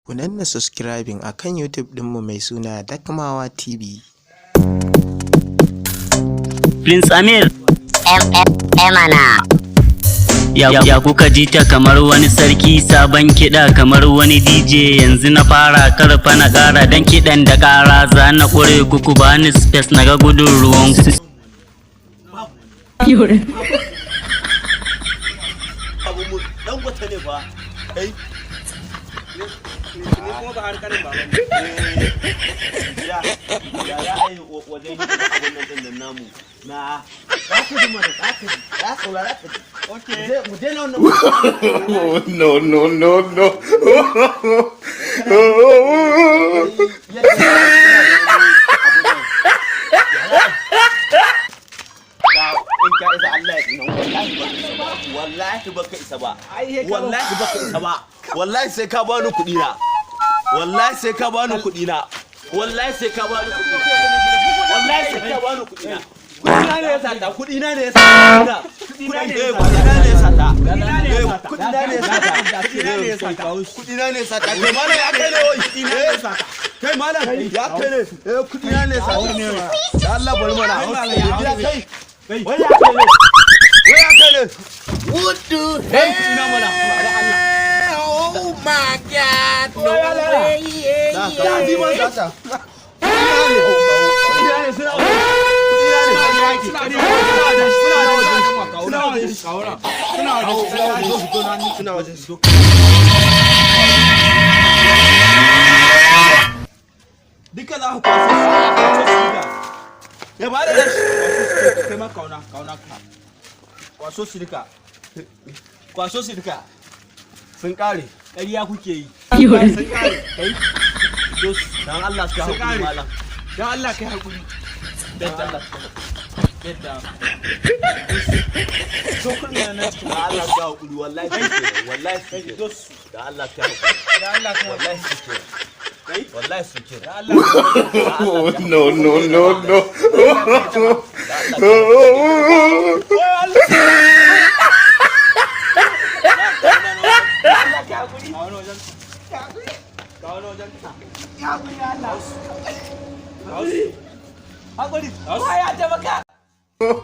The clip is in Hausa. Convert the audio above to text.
Ku danna subscribing a kan YouTube ɗinmu mai suna Dakmawa TV. Prince Amir. Mana. Ya kuka ji ta kamar wani sarki, sabon kiɗa kamar wani DJ. Yanzu na fara, karfa na ƙara dan kiɗan da ƙara za na ƙure kuku. Bani space na ga gudun ruwan ku. Abu mu Dangote ne fa kai. Ni kuma ba har kanin baban. Ya ya ya ai wajen abun nan din nan namu na za ka ji mana, za ka ji, za saurara ka ji. Okay. Mu daina wannan. No, no, no, no. Yadda abun nan ga in ka isa, Allah ya tsina, wallahi baka isa ba, wallahi baka isa ba. Wallahi baka isa ba, wallahi sai ka bani kuɗi na, wallahi sai ka bani kuɗi na, wallahi sai ka bani kuɗi na, wallahi sai ka bani kuɗi na. Kuɗi na ne ya sata, kuɗi na ne ya sata, kuɗi na ne ya sata, kuɗi na ne ya sata, kuɗi na ne ya sata, kuɗi na ne ya sata. Kai malam, ya kai ne? Wai kai malam, ya kai ne? Eh, kuɗi na ne ya sata. Da Allah bari mana ya kai. Wai ya kai ne? Wai ya kai ne? What the Kai, kuɗi na mana. Oh my God! No way! Da ji man sata. Kuɗi na ne, suna kuɗi na ne, suna wajen, suna wajen, suna wajen, suna wajen. Duka za ku kwaso su, kwaso su duka. Ya ba da shi. Kai ma kauna, kauna ka. Kwaso su duka. Kwaso su duka. Sun kare. Ƙarya kuke yi. Sun kare. Kai. Dos. Dan Allah ka Sun hakuri kare. malam. Dan Allah kai hakuri. Dan Allah. Get down. So kun na cikin. Dan Allah ka hakuri, wallahi su ke, wallahi su ke. Dos. Dan Allah ka hakuri. Dan Allah kai. Wallahi su ke. Kai. Wallahi su ke. Dan Allah. No, no, no, no. Dan Allah. Ka wani wajen. Ka wani wajen. Hakuri. Ya taimaka. Oh.